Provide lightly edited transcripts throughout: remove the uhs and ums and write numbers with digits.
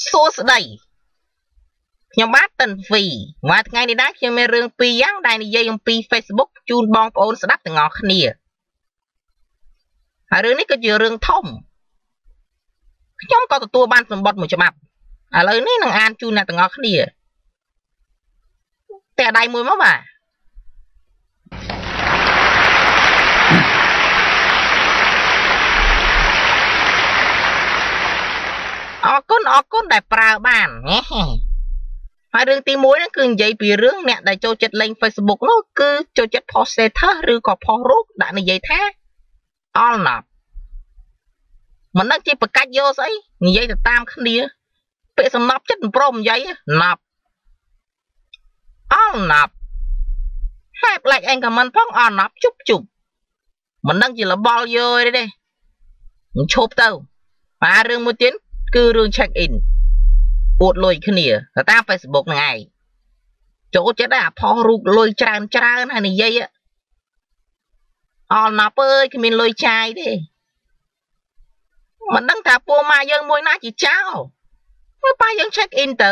សួស្តីខ្ញុំបាទតិនហ្វីមួយថ្ងៃនេះដែរខ្ញុំមានរឿងពីរយ៉ាងដែលនិយាយអំពី Facebook ជូនបងប្អូនស្ដាប់ទាំងអស់គ្នាហើយរឿងនេះគឺជារឿងធំខ្ញុំក៏ទទួលបានសម្បត្តិមួយច្បាប់ឥឡូវនេះនឹងអានជូនអ្នកទាំងអស់គ្នាតែដៃមួយមកបាទ អរគុណអរគុណដែលប្រើបានហើយរឿងទី1ហ្នឹងគឺនិយាយពីរឿងអ្នកដែលចូលចិត្តលេង Facebook នោះគឺចូលចិត្ត post status ឬក៏ post រូបដាក់និយាយថាអល់ណាប់មិនដឹងជាប្រកាច់យកស្អីនិយាយទៅតាមគ្នាពាក្យសំណប់ចិត្តមិនព្រមនិយាយណាប់អល់ណាប់ហេបឡែកឯងខមមិនផងអល់ណាប់ជប់ជប់មិនដឹងជាលបល់យកទេមិនឈប់ទៅបាទរឿងមួយទៀតគឺរឿង check in អួតលុយគ្នាទៅតាម Facebook ហ្នឹងឯងចូលចិត្តដែរអាផុសរូបលុយច្រើនច្រើនហើយនិយាយអល់ណាប់អើយគ្មានលុយចាយទេមិនដឹងថាពួកម៉ាយើងមួយណាជាចៅមើលប៉ាយើង check in ទៅ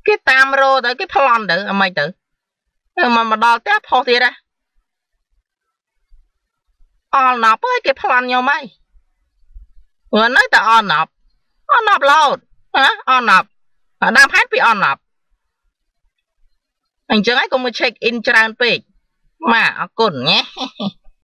គេតាមរកទៅគេប្លន់ទៅអាម៉េចទៅមកដល់ផ្ទះផុសទៀតហ៎អល់ណាប់អើយគេប្លន់ខ្ញុំហើយព្រោះនៅតែអល់ណាប់អល់ណាប់លោតហ៎អល់ណាប់ដើមហេតុពីអល់ណាប់អញ្ចឹងហើយកុំមក check in ច្រើនពេកម៉ាអរគុណញ៉េ។